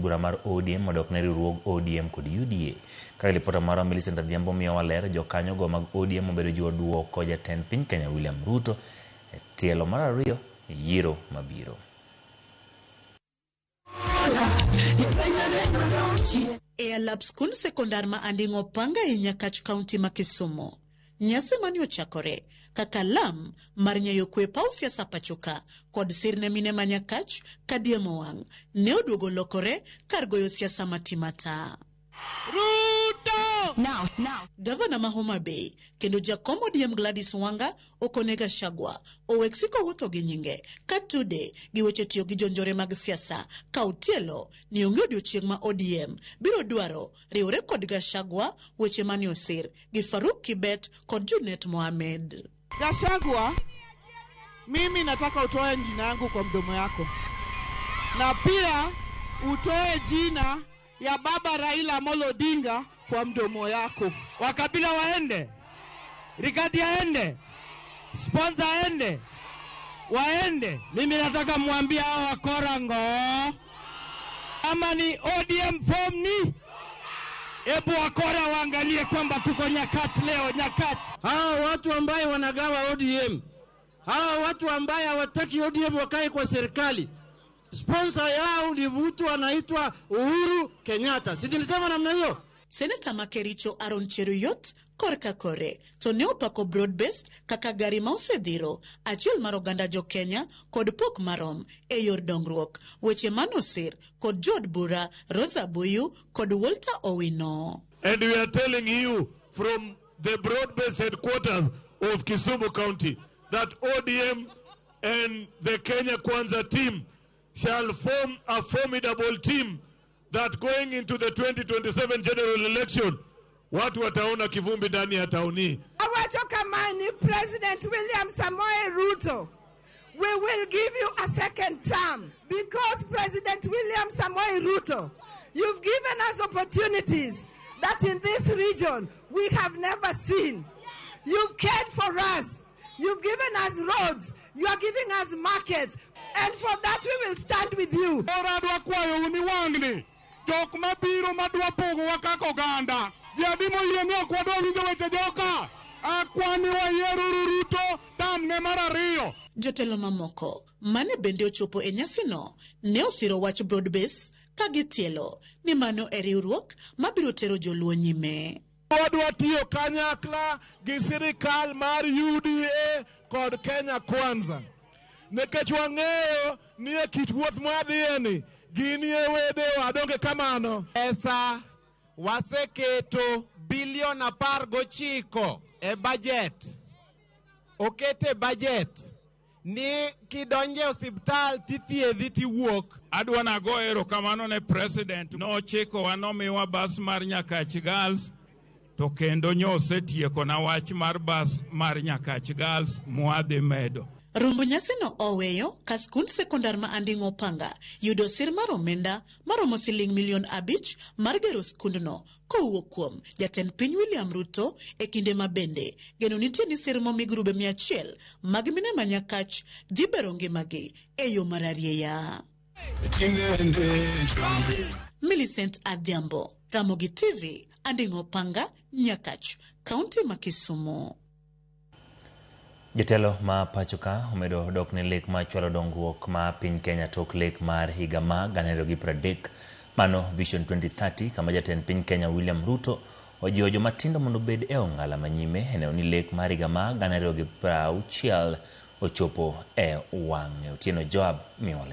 bura mar ODM odok ne riwruog ODM kod UDA. Kaka lipota marwa Millicent Adhiambo miyowa ler, jokanyogo mag ODM obedo jiwo duoko jatend piny Kenya William Ruto e tielo mar ariyo e yiero mabiro. E alap skund sekondar ma Anding'o Panga e Nyakach County ma Kisumu. Nyasi mane ochakore kaka lam mar nyayo kwe paw siasa pachoka kod sir ne mine ma Nyakach ka diemo wang' ne oduogo lokore kar goyo siasa matimata. Ruto! Now, now. Gavana ma Homa Bay kendo jakom ODM Gladys Wanga okone Gachagua owek siko wuotho gi nyinge ka tude gi weche tiyo gi jonjore mag siasa ka otielo ni onge odiochieng' ma ODM biro dwaro riwre kod Gachagua, weche mane osir gi Faruk Kibet kod Junet Mohamed. Gachagua, mimi nataka utoe jina yangu kwa mdomo yako, na pia utoe jina ya baba Raila Amolo Odinga kwa mdomo yako. Wakabila waende, Rigathi aende, sponsor aende, waende. Mimi nataka mwambie hao wakora ngo, kama ni ODM form ni hebu wakora waangalie kwamba tuko nyakati leo, nyakati. Hawa watu ambaye wanagawa ODM, hawa watu ambaye hawataki ODM wakae kwa serikali, sponsor yao ni mtu anaitwa Uhuru Kenyatta. Si nilisema namna hiyo? Seneta ma Kericho Aaron Cheruiyot korka kore to ne opako broad-based kaka gari ma osedhiro achiel mar oganda jo Kenya kod pok marom e yor dongruok, weche manosir kod jood bura Rosa Buyu kod Walter Owino. And we are telling you from the broad-based headquarters of Kisumu County that ODM and the Kenya Kwanza team shall form a formidable team that going into the 2027 general election, watu wataona kivumbi ndani ya tauni. Awacho kama ni President William Samoei Ruto, we will give you a second term because President William Samoei Ruto, you've given us opportunities that in this region we have never seen. You've cared for us. You've given us roads. You are giving us markets. And for that we will stand with you. Ora adwa kwayo ni wang'ni, jok mabiro madwa pogowa kaka oganda. Ji adi moyie ni ok wadwa winjo weche joka? Akwani wayieruru Ruto tamne mar ariyo. Jotelo mamoko mane bende ochopo e nyasino ne osiro wach broad base ka gitielo ni mano e riwruok mabiro tero joluo nyime. Wadwa tiyo kanyakla gi sirikal mar UDA kod Kenya Kwanza. Nikech wang'eyo ni e kit wuoth mwadhiye ni, ginie wedewa, donge kamano? Pesa waseketo bilion 19 e budget. Okete budget ni kidonje osiptal tithiedhi tiwuok. Adwa nago erokamano ne president nochikowa nomiwa bas mar Nyakach Girls, to kendo nyosetieko na wach mar bas mar Nyakach Girls mwadhi medo. Rombo nyasino oweyo ka skund sekondar ma Anding'o Panga yudo sir mar omenda maromo siling milion 5 mar gero skundno kowuok kuom jatend piny William Ruto e kinde ma bende geno nitie ni sir momi grube 100 mag mine ma Nyakach dhi bero ngimagi e yo mararieya. Millicent Adhiambo, Ramogi TV, Anding'o Panga, Nyakach, Kaunti ma Kisumu. Jotelo ma pacho ka omedo dok ne lek ma chwalo dongruok ma piny Kenya tok lek mar higa ma 2030, mano Vision 2030, kama jatend piny Kenya William Ruto ojiwo joma tindo mondo obed e ong'ala manyime e neno ni lek mar higa ma 2060 ochopo e wang'e. Otieno Joab miwale.